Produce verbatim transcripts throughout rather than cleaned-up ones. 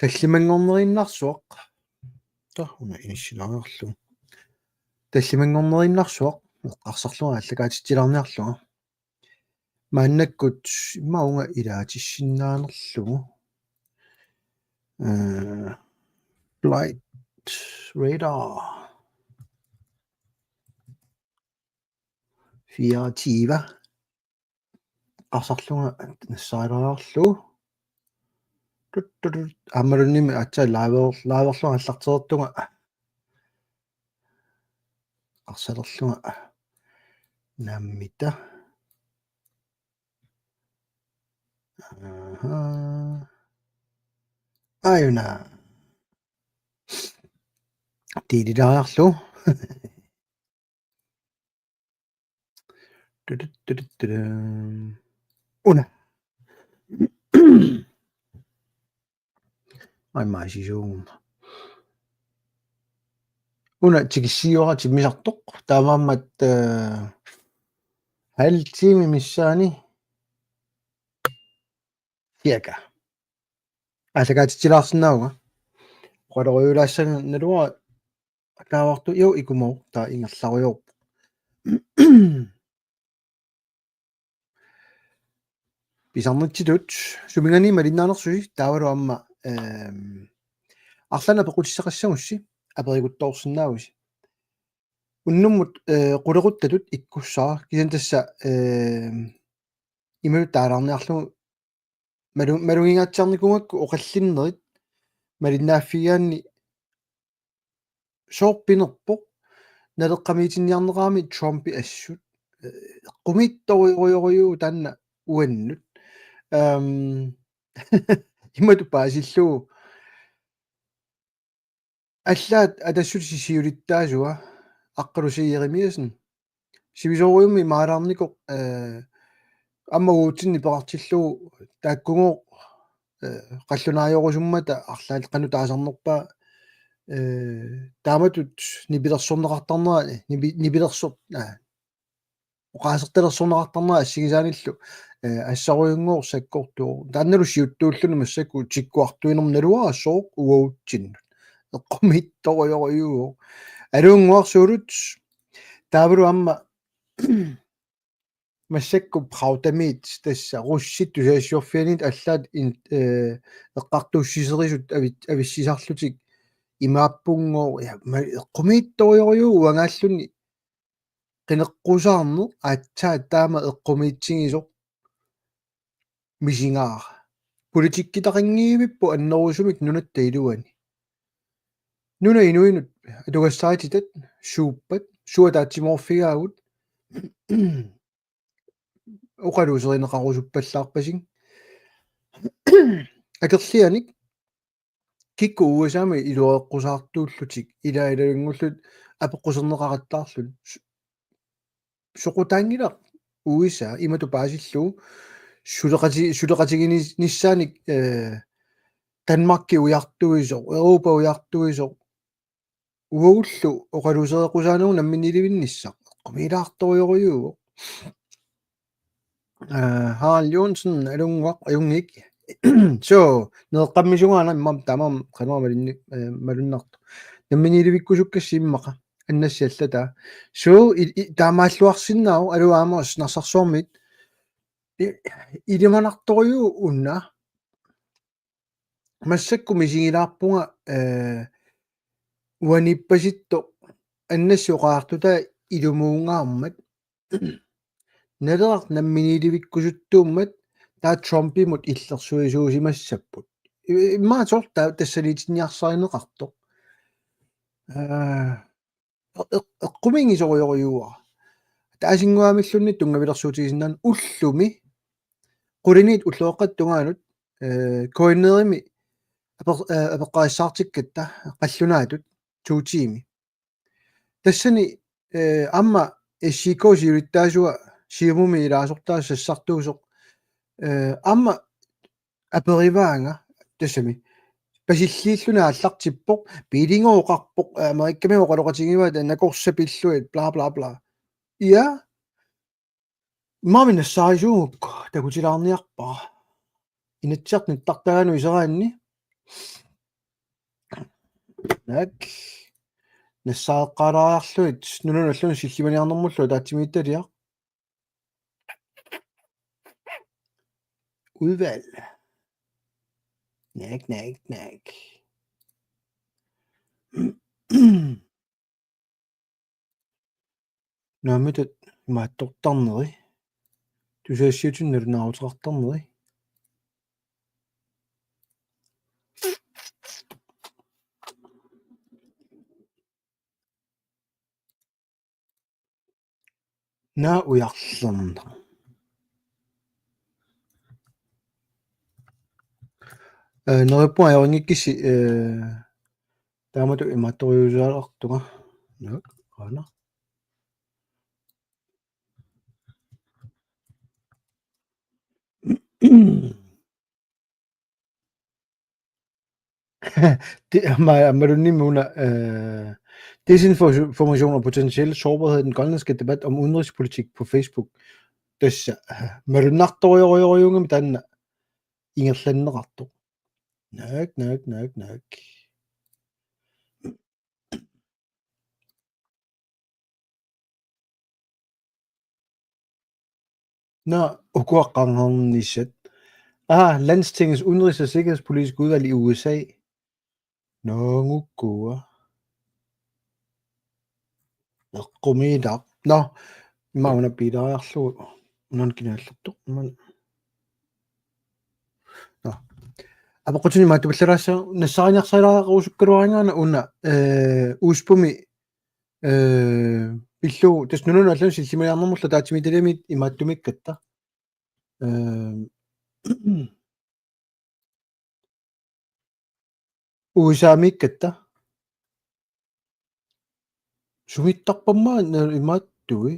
Tallimanngorneriinnarsuaq. Taa, una inissilaariarlugu. Tallimanngorneriinnarsuaq. Eqqarsarlunga aallakaatitsilaarniarlunga. Maannakkut immaqa uunga ilaatissinnaanerlugu. Eh, Flight Radar fireogtyve. Eqqarsarlunga nassaarilaarlugu. Tut, tut, tut. Aammaluunniimmi aatsaat live-, live-erlunga aallartereertunga. Eqqarsalerlunga. Naammitta. Aha. Aajuna. Tiililaariarlugu. Tudut, tudut, tudum. Una. Ai, maasisuuguma. Una tikissiuara timmisartoq. Taamaammat, eh, halv time missaani. Cirka. Aallakaatitsilaarsinnaavunga. Oqalorujuulaassannut naluara. Ataavartu jo ikumoq taa ingerlarujoorpoq. Pisarnitsitut suminngaanniit malinnaanersusi taavalu aamma, ehm, arlaannik apeqqutissaqassagussi aperiguttoorsinnaavusi. Unnummut, eh, qulequttatut ikkussara kisianni tassa, ehm, imaluunniit taalaarniarlugu malu-, malugingaatsiarnikuugakku oqallinnerit malinnaaffigigaanni sooq pinerpoq naleqqamiitinniarneqarami Trumpi assut. Eh, eqqumiitsorujorujuuvoq taanna uannut. Ehm, imatut paasillugu. Allaat Atassutip siulittaasua Aqqalu C. Jerimiassen. Sivisoorujummik maalaarnikoq, eh, aamma uatsinnut peqartillugu taakkugooq, eh, qallunaajorusummata arlaat qanoq taasarnerpaa, eh, taamatut nipilersorneqartarnera, nipi-, nipilersor-, aa, oqaasertalersorneqartarnera assigisaanillu, eh, assorujunngooq sakkortuvoq. Taannalu siuttuulluni massakkut tikkuartuinermut naluara sooq uatsinnut. Eqqumiitsorujorujuuvoq. Aluunnguarsuulut taavalu aamma massakkut Pravdamiit tassa russit tusagassiorfianit allaat in-, eh, eqqartuussiserisut avi-, avissisarlutik imaappunngooq, ja, ma-, eqqumiitsorujorujuuvoq uangaallunni qineqqusaarneq aatsaat taama eqqumiitsigisoq misigaara. Politikkitaqanngivippoq annerusumik nunatta iluani. Nunap inuinut atugassarititaat suuppat, suut ataatsimoorfigaagut, oqaluuserineqarusuppallaarpasik. Akerlianik kikkut U S A-mi iluareqqusaartuullutik ilaa ilanngullutik apeqquserneqarattaarlutik. Su-, soqutaanngilaq U S A imatut paasillugu suleqati-, suleqatiginis-, nissaanik, eh, Danmarki ujartuisoq, Europa ujartuisoq, uagullu oqaluusereqqusaanagu namminiilivinnissaq. Eqqumiilaartorujorujuuvoq. Eh, Harald Johnsen, alunnguaq, ajunngik. So, nereqqammisungaana immaqa taamaammat qanoq malinni-, eh, malunnartoq. Namminiilivikkusukkassi immaqa, annassi allataa. So, i-, i-, taamaalluarsinnaavoq, aluaammas Narsarsuarmiit. I-, ilimanartorujuuvoq una. Massakkut misigilaarpunga, eh, uaniippasittoq annassi oqaartutaa ilumuungaarmat. Naleraq namminiilivikkusuttuummat taava Trumpimut illersuisuusimassapput. I-, immaqa soorlu taava tassaniitinniarsarineqartoq. Eh, eq-, eqqumiigisorujorujuuara. Taasinnguamilluunniit tunngavilersuutigisinnaaneq ullumi, quliniit ulloqeqqata tungaanut, eh, K N R-imi apeq-, eh, apeqqarissaartikkatta qallunaatut to tiimi. Tassani, eh, aamma S I K siulittaasua Siumumi ilaasortaasa sassartuusoq, eh, aamma aperivaanga tassami. Pasilliilluni aallartippoq, biiligooqarpoq, Amerikami oqaloqatigivaat nakorsat pillugit, bla, bla, bla. Ja. Maani nassaarisuugukku takutilaarniarpara. Inatsisartut nittartagaannut iseraanni. Naak. Nassaaqqaalaariarlugit nunanut allanut sillimaniarnermullu ataatsimiititaliaq. Udvalg. Naak, naak, naak. Naammattaaq imaattortarneri. Tusagassiuutitigut nalunaaruteqartarneri. Naa ujarlerneq. Eh, neriuppunga ajorinngikkussi, eh, taamatut imaattoriusaalertunga. Naak, aana. Ti-, ma-, aammalumi una, eh, desinformation og potentiel sårbarhed i den grønlandske debat om udenrigspolitik på Facebook. Tassa, eh, malunnartorujorujussuugami taanna ingerlanneqartoq. Naak, naak, naak, naak. Nå, ukua qangarnissat. Ah, Landstingets udenrigs- og sikkerhedspolitiske udvalg i U S A. Nå, ukua. Eqqumiitaq. Nå, immaqa una piilaariarlugu. Una kinaalluttoq. Immaqa. Nå. Apeqqutini imaattupallaarassaaq nassaariniarsarilaarusukkaluaraangaana una, eh, Uusbumi, eh, pillugu, tassa nunanut allanut sillimaniarnermullu ataatsimiititaliami imaattumiikkatta. Eh, U S A-miikkatta. Sumiittarpamma na-, imaattui.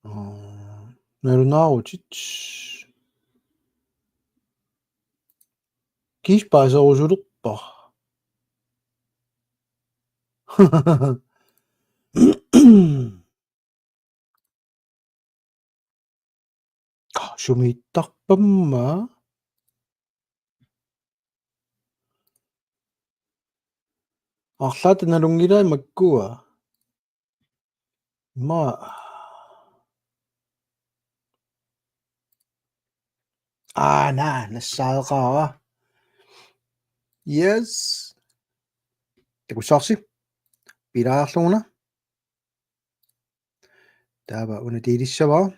Aa, nalunaarutit. Kiis paaserusulerpara. Sumiittarpamma. Arlaata nalunngilai makkua. Ima. Aana, nassaareqaara. Yes. Takussavarsi. Piilaariarlugu una. Taava una tiilissavara.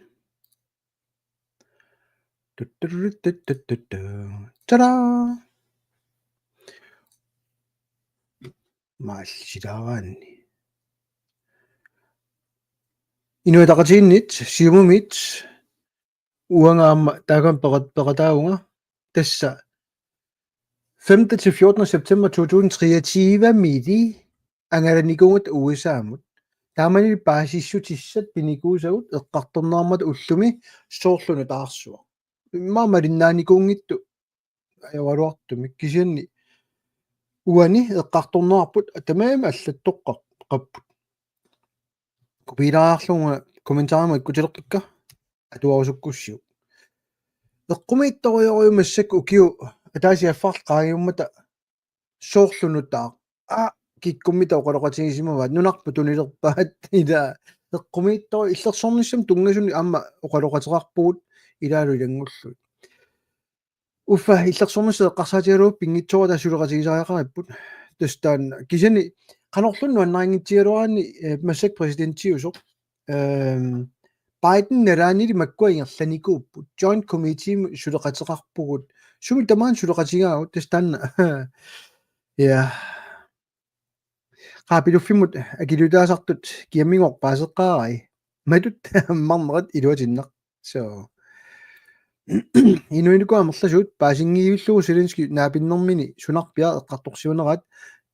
Tutturuttuttuttu. Tada! Maallilaaraanni. Inuit Ataqatigiinnit, Siumumit, uanga aamma taakani peqat-, peqataavunga. Tassa femte til fjortende september to tusind treogtyve-mili angalanikuugatta U S A-mut. Taamani paasissutissat pinikuusagut eqqartorneqarmata ullumi soorlu nutaarsuaq. Immaqa malinnaanikuunngitsoq ajoraluartumik kisianni uani eqqartorneqarput tamarmik allattoqqapput. Kopiilaariarlugu kommentarimut ikkutilerpakka atuarusukkussiuk. Eqqumiitsorujorujuuvoq massakkut ukiut ataaseq affarlu qaangiummata soorlu nutaaq. Aa, kikkummita oqaloqatigisimavaat nunarput tunilerpaat ila eqqumiitsoq illersornissamut tunngasunik aamma oqaloqateqarpugut ilaalu ilanngullugit. Uffa illersornissaq eqqarsaatigalugu pinngitsoorata suleqatigisariaqaripput. Tassa taanna kisianni qanorluunniit nuannarinngitsigaluaraanni, eh, massakkut præsidentiusoq. Ehm, Biden nalaanili makkua ingerlanikuupput. Joint Committee suleqateqarpugut. Sumi tamaani suleqatigaagut tassa taanna. Ja. Qaapiluffimmut akiliutaasartut kiammigooq paaseqqaarai. Matut ammarnerat iluatinnaq. So. Inuit ukua amerlasuut paasinngillugu Zelenskyj naapinnermini sunarpiaq eqqartorsiunerat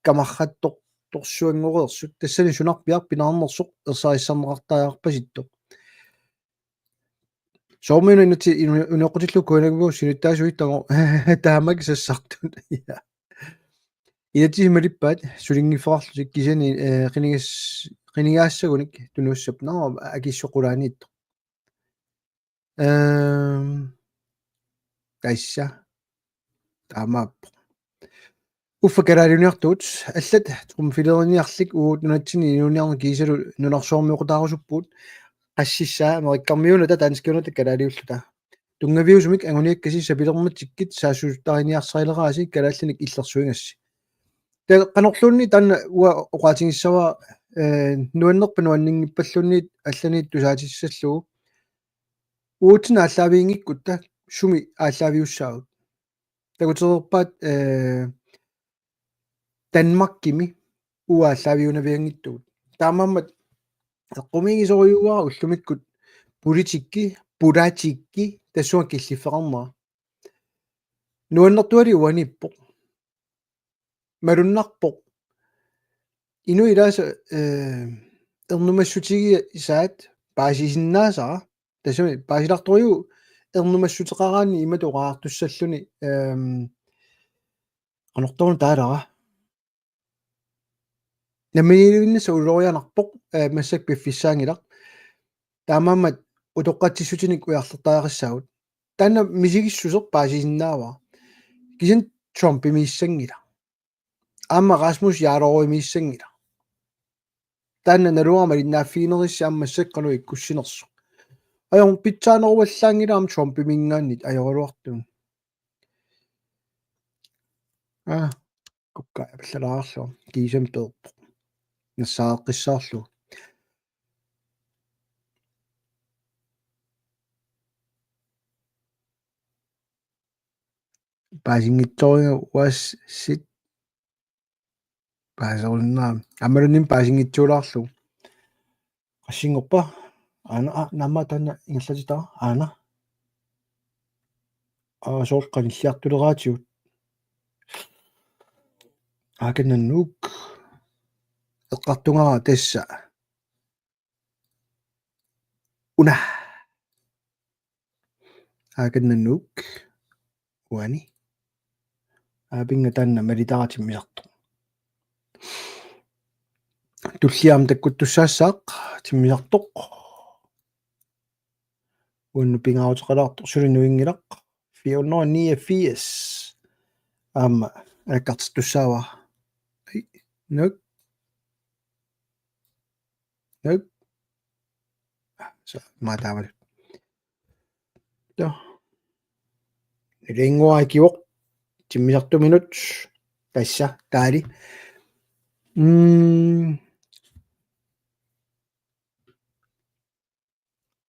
kamarrattor-, torsuanngoreersut. Tassani sunarpiaq pinaarnersoq ersarissarneqartariaqarpasittoq. Soormi una inatsit inu-, inuiaqqutillu kuanagmu sinittaasuittago taamaki sassartut. Ja. Inatsit malippaat sulinngiffeqarlutik kisianni, eh, qinigas-, qinigaassagunik tunuussap. Nå, akissoqulaaniittoq. Ehm, tassa. Taamaappoq. Uffa kalaaliuniartugut, allat trumfileriniarlik uagut nunatsinni inuuniarneq kiisalu nunarsuarmioqataarusuppugut, qassissaa amerikkarmiunata danskiunata kalaaliulluta. Tunngaviusumik anguniakkasi sapilermatsikkit saassussuttariniarsarileraasi kalaallinik illersuigassi. Taava qanorluunniit taanna uanga oqaatigissavara, eh, nuannerpa nuanninngippalluunniit allaniit tusaatissallugu. Uatsinnut aallaaviginngikkutta sumi aallaaviussaagut. Takutereerpaat, eh, Danmarkimi uagut aallaaviunavianngitsugut. Taamaammat eqqumiigisorujuuara ullumikkut politikki, politikki, tassunga killiffeqarnera. Nuannertuali uaniippoq. Malunnarpoq. Inuit ilaasa, eh, ernumassutigisaat paasisinnaasara. Tassami paasilartorujuuvoq ernumassuteqaraanni imatut oqariartussalluni, ehm, qanortoq una taalara. Namminiilivinnissaq ulorianarpoq, eh, massakkut piffissaanngilaq. Taamaammat utoqqatsissutinik ujarlertariaqassaagut. Taanna misigissuseq paasisinnaavara. Kisianni Trumpimiissanngilaq. Aamma Rasmus Jarlovimiissanngilaq. Taanna naluara malinnaaffiginerissi aamma massakkut qanoq ikkussinersoq. Ajornaq pitsaaneruallaanngilaq aamma Trumpimiinngaanniit ajoraluartumik. Aa, kukka apallalaarlugu kiisami peerpoq. Nassaaqqissaarlugu. Paasinngitsooriga uassit paaserunnaam. Aammalunnim paasinngitsuulaarlugu. Qassinngorpa? Aana, aa, naamma taanna ingerlatitara. Aana. Aa, soorlu qanilliartuleraatigut. Aakanna Nuuk. Eqqartugara tassa. Una. Aakanna Nuuk. Uani. Aapinnga taanna malitara timmisartoq. Tullia aamma takkuttussaassaaq timmisartoq. Uannut pingaaruteqalaartoq suli nuinngilaq. Fire hundrede og niogfirs. Aamma alakkartittussaavara. Ai, Nuuk. Nuuk. Aa, så, maataamallu. Tassa. Ilinguakivoq. Timmisartuminut. Tassa, taali. Mm.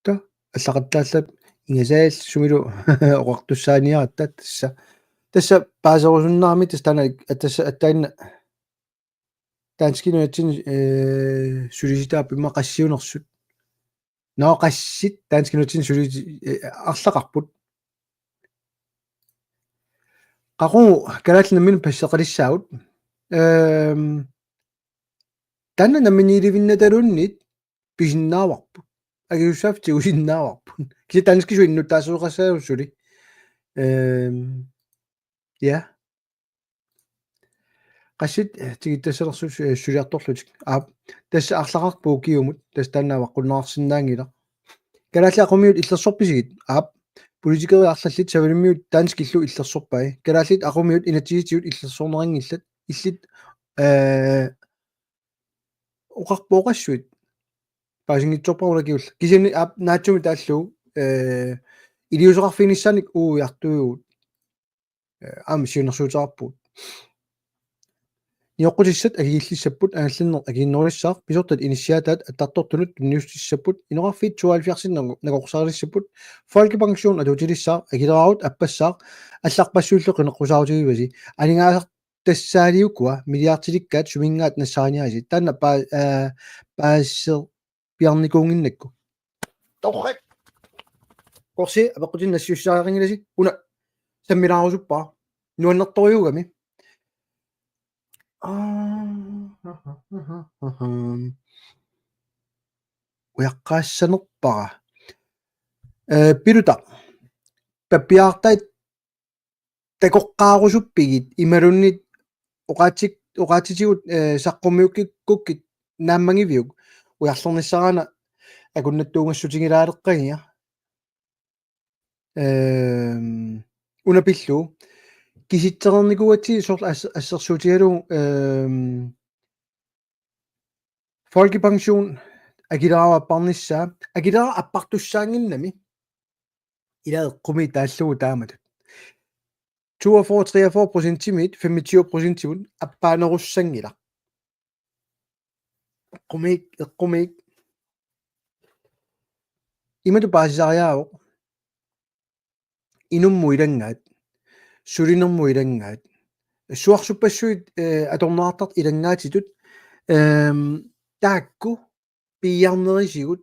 Tassa, allaqattaallat ingasaat sumilu oqartussaaniaratta tassa. Tassa paaserusunnaarami tassa taanna, tassa attaanna danskit nunatsinni, eh, sulisitaat immaqa qassiunersut. Nå, qassit danskit nunatsinni sulisi-, eh, arlaqarput. Qaqugu kalaallit namminneq passeqalissaagut. Ehm, taanna namminiilivinnataluunniit pisinnaavarput. Akisussaaffik tigusinnaavarput. Kisianni danskisut innuttaasoqassaasut suli. Ehm, ja. Qassit, eh, tigittassalersugut, eh, suliartorlutik. Aap, tassa arlaqarpoq ukiumut, tassa taanna avaqqunneqarsinnaanngilaq. Kalaallit aqummiut illersorpisigit? Aap, politikerit arlallit Savalimmiut danskillu illersorpai. Kalaallit aqummiut inatsisitigut illersorneqanngillat. Illit, eh, oqarpoq oqassuit. Paasinngitsoorpara una kingulleq. Kisianni aap naatsumik taallugu, eh, iliuuseqarfiginissaannik ujartuivugut. Eh, aamma siunnersuuteqarpugut. Nioqqutissat akikillissapput, angallanneq akikinnerulissaaq, pisortat inissiaataat attartortunut tunniussutissapput, inoqarfiit tooghalvfjerdsinik nakorsarilissapput, folkepension atuutilissaaq, akileraarut appassaaq, allarpassuillu qineqqusaarutigivaasi, aningaasartassaaliukua milliardilikkaat suminngaat nassaariniarisi, taanna paa-, eh, paaser- piarnikuunnginnakku. Torrak. Korsi, apeqqutinik nassiussisariaqanngilasi, una sammilaarusuppara. Nuannertorujuugami. Aa, aha, aha, aha. Ujaqqaassanerpara. Eh, Piluta. Pappiartai takoqqaarusuppigit imaluunniit oqaatsik-, oqaatsitigut, eh, saqqummiukkikkukkit naammagiviuk ujarlernissaraana akunnattuugassutigilaaleqqagiga. Ehm, una pillugu. kisitsereernikuugatsigit soorlu as-, assersuutigalugu, ehm, folkepension akileraarput apparnissaa, akileraarput appartussaannginnami. Ila eqqumiit taallugu taamatut. Toogfyrre, treogfyrre procentimit, femogtyve procentimut appaanerussanngilaq. Eqqumiik, eqqumiik. Imatut paasisariaqarpoq. Inummut ilanngaat, sulinermut ilanngaat, suarsuppassuit, eh, atorneqartartut ilanngaatitut, ehm, taakku piiarnerisigut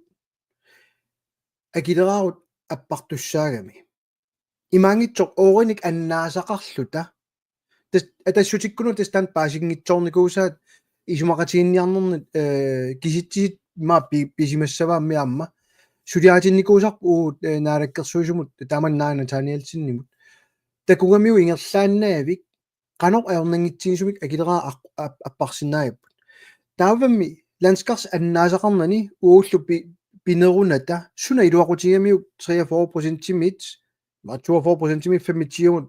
akileraarut appartussaagami. Imaanngitsoq oorinik annaasaqarluta. Tas-, Atassutikkut tassa taanna paasinngitsoornikuusaat isumaqatiginninniarnerni, eh, kisitsisit maa pi-, pisimassavaat aamma. Suliaritinnikuusarput uagut, eh, naalakkersuisumut taamani Naja Nathanielsenimut. Takugamiuk ingerlaannavik qanoq ajornanngitsigisumik akileraarut aq-, ap-, apparsinnaagipput. Taavami landskarsi annaasaqarnani uagullu pi-, pinerunata suna iluaqutigigamiuk treogfyrre procentimit, maa toogfyrre procentimit femogtyvemut,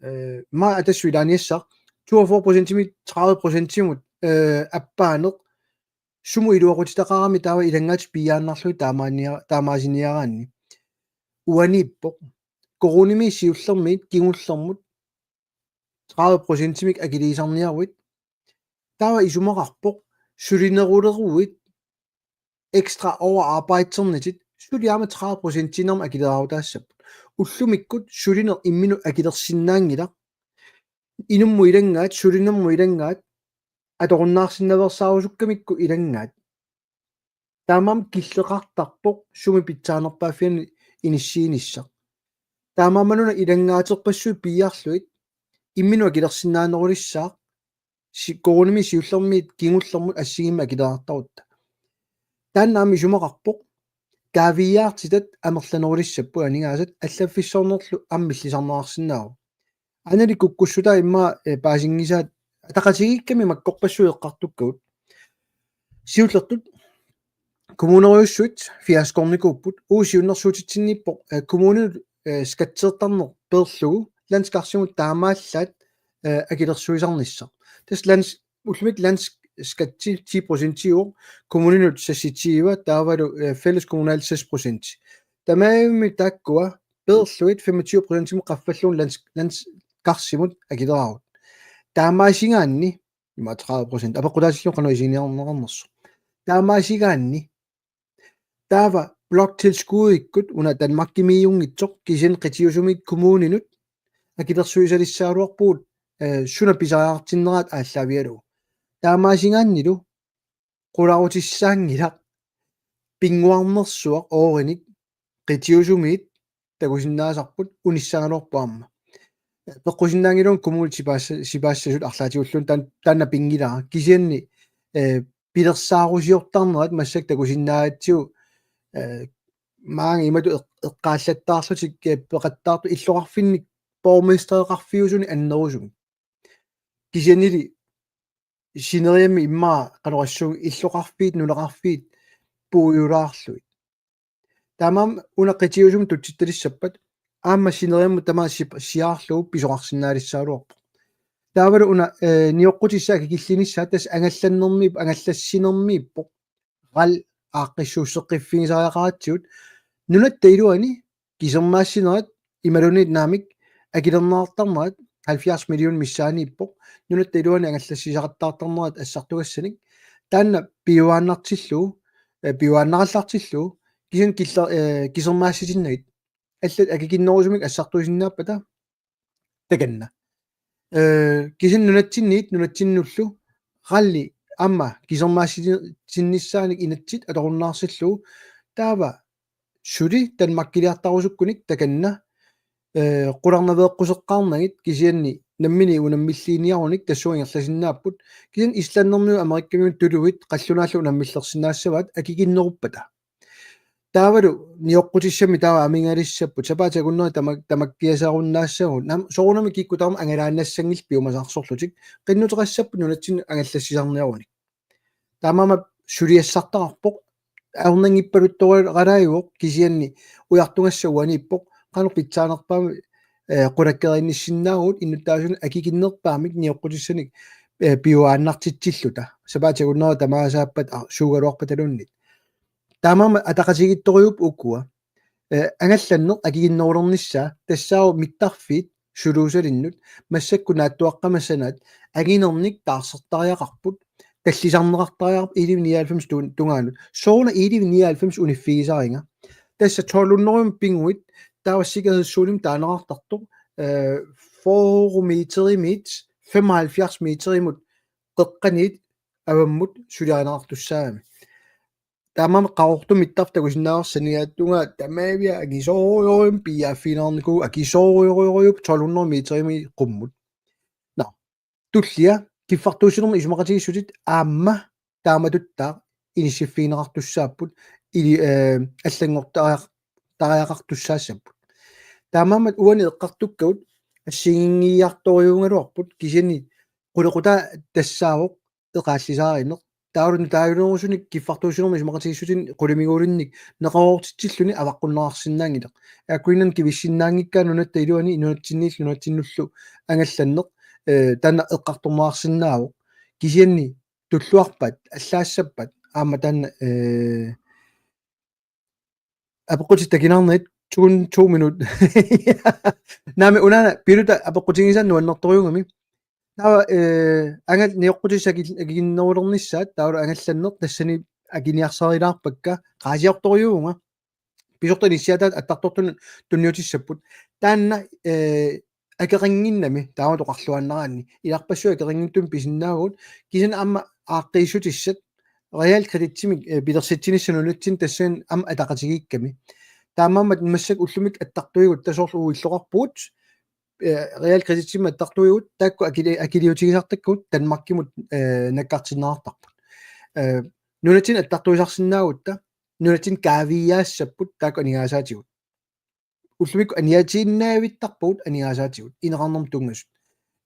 eh, maa Atassut ilaaniassaq, toogfyrre procentimit tredive procentimut, eh, appaaneq, sumut iluaqutitaqarami taava ilanngaatit piiaannarlugit taamaania-, taamaasiniaraanni. Uaniippoq. Kommunimi siullermiit kingullermut tredive procentimik akiliisarniaruit. Taava isumaqarpoq sulineruleruit ekstra overarbejdernitit, suli aamma tredive procentiinnarmik akileraarutaassapput. Ullumikkut sulineq imminut akilersinnaanngilaq. Inummut ilanngaat, sulinermut ilanngaat, atorunnaarsinnaveersaarusukkamikku ilanngaat. Taamaammat killeqartarpoq sumi pitsaanerpaaffiani inissiinissaq. Taamaammat una ilanngaaterpassuit piiarlugit imminut akilersinnaanerulissaaq si-, kommunimi siullermiit kingullermut assigiimmik akileraartarutta. Taanna aamma isumaqarpoq kaaviiaartitat amerlanerulissapput aningaasat allaffissornerlu aamma millisarneqarsinnaavoq. Anali kukkussutaa immaqa, eh, paasinngisaat ataqatigiikkami makkorpassuit eqqartukkagut. Siullertut kommunerujussuit fiaskoornikuupput, uagut siunnersuutitsinniippoq, eh, kommuninut, eh, skatsertarneq peerlugu landskarsimut taamaallaat, eh, akilersuisarnissaq. Tassa lands-, ullumikkut landskatti ti procentiuvoq, kommuninut seksogtyve, taavalu, eh, fælleskommunalt seks procent. Tamarmik taakkua peerlugit femogtyve procentimut qaffallugit lands-, landskarsimut akileraarut. Taamaasigaanni, ima tredive procent, apeqqutaatillugu qanoq isiginiarneqarnersoq. Taamaasigaanni, taava bloktilskudikkut una Danmarkimiiunngitsoq kisianni qitiusumit kommuninut akilersuisalissagaluarpugut, eh, suna pisariaqartinneraat aallaavigalugu. Taamaasigaannilu qularutissaanngilaq pinnguarnersuaq oorinik qitiusumiit takusinnaasarput unissagaluarpoq aamma. Peqqusinnaanngilagut kommunit sipaassa-, sipaassasut arlaatigulluunniit taan-, taanna pinngilara. Kisianni, eh, pilersaarusiortarnerat massakkut takusinnaagatsigu, eh, maanga imatut eq-, eqqaallattaarlutik, eh, peqattaartut illoqarfinnik borgmestereqarfiusuni annerusumik. Kisiannili sineriammi immaqa qanorsuaq illoqarfiit, nunaqarfiit puigulaarlugit. Taamaammat una qitiusumut tutsittalissappat aamma sineriammut tamaat sip-, siaarlugu pisoqarsinnaalissagaluarpoq. Taavalu una, eh, nioqqutissat akikillinissaat tassa angallannermiippoq, angallassinermiippoq. RAL aaqqissuusseqqiffigisariaqaratsigu. Nunatta iluani kisermaassinerat imaluunniit naamik akilerneqartarnerat halvfjerds million missaaniippoq. Nunatta iluani angallassisaqattaartarnerat assartugassanik. Taanna piuaannartillugu, eh, piuaannarallartillugu, kisianni killa-, eh, kisermaassitinnagit. Allat akikinnerusumik assartuisinnaappata takanna. Eh, kisianni nunatsinniit, nunatsinnullu RAL-i aamma kisermaassitinnissaannik inatsit atorunnaarsillugu taava suli Danmarkiliartarusukkunik takanna, eh, qularnaveeqquseqqaarnagit kisianni nammineq unammilliiniarunik tassunga ingerlasinnaapput, kisianni Islandimiut Amerikamiut tuluit qallunaallu unammillersinnaassavaat akikinneruppata. Taavalu nioqqutissammi taava amigalissapput, sapaatip akunneri tama-, tamakkiasaarunnaassagut, nam-, soorunami kikkut tamarmik angalaannassanngillat piumasaarsorlutik, qinnuteqassapput nunatsinnut angallassisarniarunik. Taamaammat suliassartaqarpoq, ajornanngippaluttoralaajuvoq kisianni ujartugassaq uaniippoq, qanoq pitsaanerpaamik eh, qulakkeerinnissinnaavugut innuttaasunik akikinnerpaamik nioqqutissanik, eh, piuaannartitsilluta. Sapaatip akunnera tamaasa aappat, ah, suugaluarpataluunniit. Taamaammat ataqatigiittorujuupput ukua. Eh, angallanneq akikinnerulernissaa tassaavoq mittarfiit suluusalinnut massakkut naatsuaqqamasanaat anginernik taarsertariaqarput, tallisarneqartariaqarput elleve nioghalvfems tun-, tungaanut. Sooruna elleve nioghalvfems uniffigisariga. Tassa tolv hundrede pinnguit taava sikkerhedszonemik taaneqartartoq, eh, fyrre meterimiit femoghalvfjerds meterimut qeqqaniit avammut suliarineqartussaagami. Taamaammat qaqortumik mittarfik takusinnaavarsi saniatigut tamaviaat akisoorujussuarmik piiaaffigineqarnikuuvoq, akisoorujussuarmik tolv hundrede meterimiit qummut. Nå, tullia kiffartuussinermi isumaqatigiissutit aamma taamatuttaaq inissiffigineqartussaapput, ili-, eh, allanngortariaq-, tariaqartussaassapput. Taamaammat uani eqqartukkagut assigiinngiiartorujuugaluarput, kisianni qulequtaa tassaavoq eqaallisaarineq. Taavalu nutaajulerusunik kiffartuussinermi isumaqatigiissutinik qulimiguulinnik neqeroortitsilluni avaqqunneqarsinnaanngilaq. Air Greenland kivissinnaanngikkaa nunatta iluani nunatsinniillu nunatsinnullu angallanneq, eh, taanna eqqartorneqarsinnaavoq. Kisianni tulluarpat, allaassappat, aamma taanna, eh, apeqqutit takineqarnerit, tuun to minut. Naamik, unaana Piluta apeqqutigisaa nuannertorujuugami. Taava, eh, angal-, nioqqutissat akil-, akikinnerulernissaat, taavalu angallanneq tassani akiniarsarilaarpakka, qaasiortorujuuvunga. Pisortat inissiaataat attartortunut tunniutissapput. Taanna, eh, akeqannginnami, taama oqarluaannaraanni. Ilarpassui akeqanngitsumik pisinnaavagut, kisianni aamma aaqqiissutissat, realkreditimik, eh, pilersitsinissaq nunatsinni tassani aamma ataqatigiikkami. Taamaammat massakkut ullumikkut attartuigut tassa soorlu uagut illoqarpugut, eh, realkreditimik attartuigut, taakku akili-, akiliutigisartakkagut Danmarkimut, eh, nakkartinneqartarput. Eh, nunatsinni attartuisarsinnaagutta, nunatsinni kaaviiaassapput taakku aningaasaatigut. Ullumikkut aniatiinnaavittarpagut aningaasaatigut, ineqarnermut tunngasut.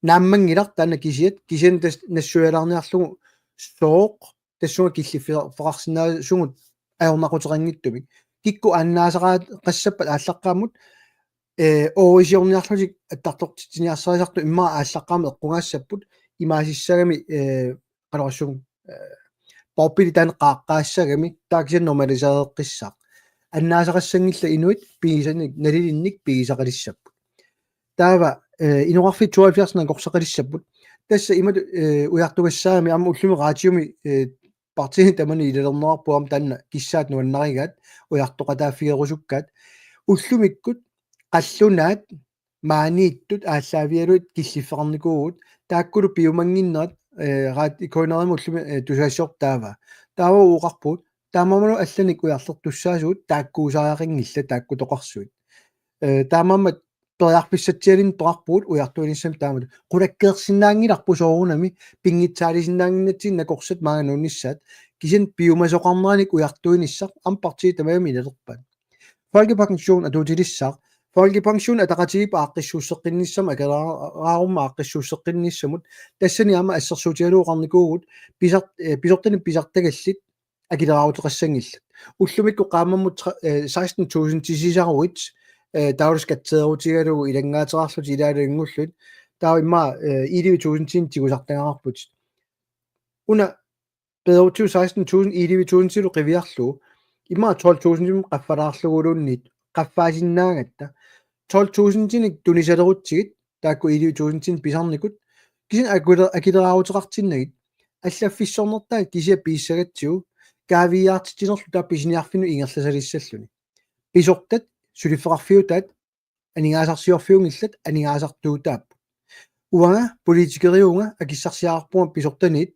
Naammanngilaq taanna kisiat, kisianni tassa nassuialaarniarlugu sooq tassunga killiffeqarsinnaasugut ajornaquteqanngitsumik. Kikkut annaasaqassappat aallaqqaammut, eh, oorisiorniarlutik attartortitsiniarsarisartut immaqa aallaqqaammut eqqugaassapput, imaasissagami, eh, qanorsuaq, eh, poorpili taanna qaaqqaassagami, taava kisianni normalisereqqissaaq. Annaasaqassanngillat inuit pigisanik, nalilinnik pigisaqalissapput. Taava, eh, inoqarfiit tooghalvfjerds nakorsaqalissapput. Tassa imatut, eh, ujartugassaagami aamma ullumi raatiumi, eh, partiini tamani ilalernerarput aamma taanna kissaat nuannarigaat, ujartoqataaffigerusukkaat. Ullumikkut qallunaat maaniittut aallaavigalugit killiffeqarnikuuvugut, taakkulu piumannginnerat, eh, raat-, K N R-imi ullumi, eh, tusagassiortoq taava. Taava oqarpugut, taamaammat allanik ujarlertussaasugut taakkuusariaqanngillat taakkutoqarsuit. Eh, taamaammat periarfissatsialinnik peqarpugut ujartuinissamik taamatut. Qulakkeersinnaanngilarput soorunami, pinngitsaalisinnaannginnatsigu nakorsat maanga nuunnissaat, kisianni piumasoqarneranik ujartuinissaq aamma partiit tamarmik ilalerpaat. Folkepension atuutilissaaq. Folkepension ataqatigiippoq aaqqissuusseqqinnissamut, akileraarummat aaqqissuusseqqinnissamut. Tassani aamma assersuutigalugu oqarnikuuvugut pisart-, eh, pisortanit pisartagallit akileraaruteqassanngillat. Ullumikkut qaammammut tra-, eh, seksten tusind tisisaruit, eh, taavalu skatteerutigalugu ilanngaateqarlutit ilaalu inngullugit. Taava immaqa, eh, elleve tusindinik tigusartagaqarputit. Una peerutsigu seksten tusind, elleve tusindilu qiviarlugu. Immaqa tolv tusindimut qaffalaarluguluunniit qaffaasinnaagatta. Tolv tusindinik tunisalerutsigit, taakku elleve tusindinik pisarnikut. Kisianni akile-, akileraaruteqartinnagit. Allaffissornertaat kisiat piissagatsigu. Kaaviiaartitsinerlu taava pisiniarfinnut ingerlasalissalluni. Pisortat, suliffeqarfiutaat, aningaasarsiorfiunngillat, aningaasartuutaapput. Uanga politikeriuvunga akissarsiaqarpunga pisortaniit,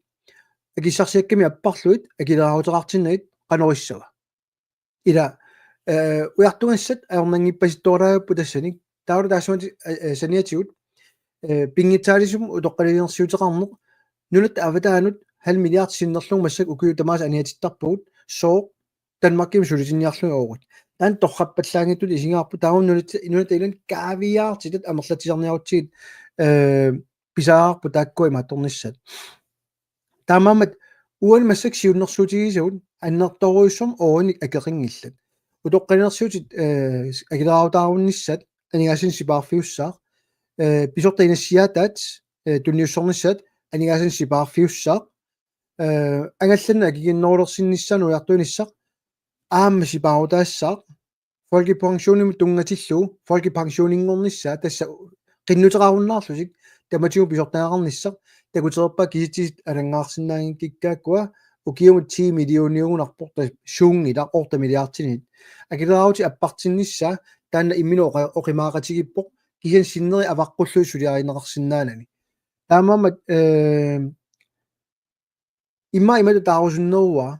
akissarsiakkami apparlugit, akileraaruteqartinnagit, qanorissava. Ila, eh, ujartugassat ajornanngippasittooraapput tassani. Taavalu taassumatit, eh, eh, saniatigut, eh, pinngitsaaliisumik utoqqalinersiuteqarneq, nunatta avataanut halv milliard sinnerlugu massakkut ukiut tamaasa aniatittarpagut, sooq Danmarkimi sulitinniarlugit oorit. Taanna torrappallaanngitsutut isigaarput, taava nunat-, nunatta ilani kaaviiaartitat amerlatsisarniarutsigit, eh, pisariaqarput taakkua imaattornissaat. Taamaammat uani massakkut siunnersuutigisagut annertoorujussuarmik oorinik akeqanngillat. Utoqqalinersiutit, eh, akileraarutaarunnissaat aningaasanik sipaarfiussaaq. Eh, pisortat inassiaataat, eh, tunniussornissaat aningaasanik sipaarfiussaaq. Eh, angallanneq akikinnerulersinnissaa nuiartuinissaq aamma sipaarutaassaaq. Folkepensionimut tunngatillugu, folkepensioninngornissaa tassa qinnuteqarunnaarlutik, tamatigut pisortagaqarnissaq, takutereerpaat kisitsisit alanngaarsinnaanngikkaakkua, ukiumut ti millioniugunarpoq tassa suunngilaq otte milliardinit. Akileraarutit appartinnissaa, taanna imminut oqa-, oqimaaqatigiippoq, kisianni sinneri avaqqullugu suliarineqarsinnaanani. Taamaammat, eh, immaqa imatut taarusunneruara,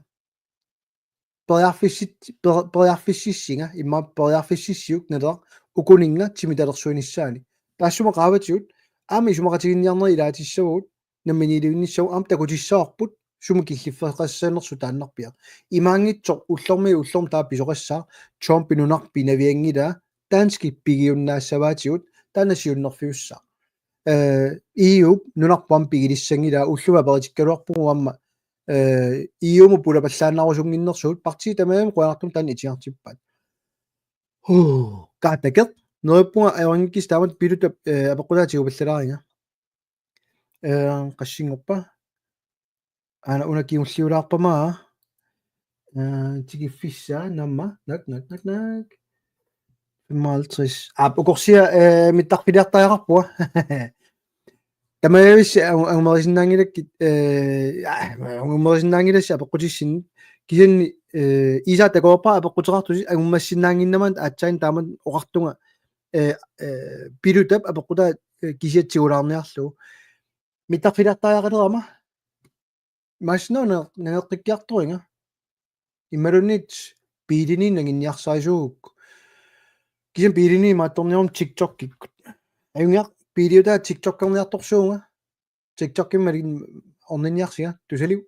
periarfissit-, per-, periarfississinga, immaqa periarfississiuk Naleraq ukuninnga timitalersuinissaanik. Taassuma qaavatigut, aamma isumaqatiginninniarnerit ilaatissavugut, namminiilivinnissavugut, aamma takutissavarput, sumi killiffeqassanersoq taannarpiaq. Imaanngitsoq ullormiit ullormut taava pisoqassaaq, Trumpi nunarput pinavianngilaa, danskit pigiunnaassavaatigut, taanna siunnerfiussaaq. Eh, E U-p nunarput aamma pigilissanngilaa, ullumi aperitikkaluarpugut aamma, eh, E U-mut pulapallaannaarusunnginnersugut, partiit tamarmik qujanartumik taanna itigartippaat. Huu, Kaatakeq, neriuppunga ajorinngikkissi taamatut Pilutap, eh, apeqqutaata tigupallalaarinnga. Eh, qassinngorpa? Aana una kingulliulaarpama. Eh, tikiffissaa, naamma, naak, naak, naak, naak. Femoghalvtreds. Aap, ukorsia, eh, mittarfiliartariaqarpunga. Tamavissi angu-, angumerisinnaanngilakkit, eh, aa, angumerisinnaanngilassi apeqqutissinnit. Kisianni, eh, Iisaaq takoorpara apeqquteqartusi angummassinnaannginnama aatsaat taamatut oqartunga, eh, eh, Pilutap apeqqutaa, eh, kisiat tigulaarniarlugu. Mittarfiliartariaqalerama. Imaassinnaavoq nangeqqikkiartoringa. Imaluunniit biilini nanginniarsarisuugukku. Kisianni biilini imaattorniaruma TikTokikkut. Ajunngilaq, biiliutaa TikTokerniartorsuuvunga. TikTokimik orninniarsinga, tusalivoq.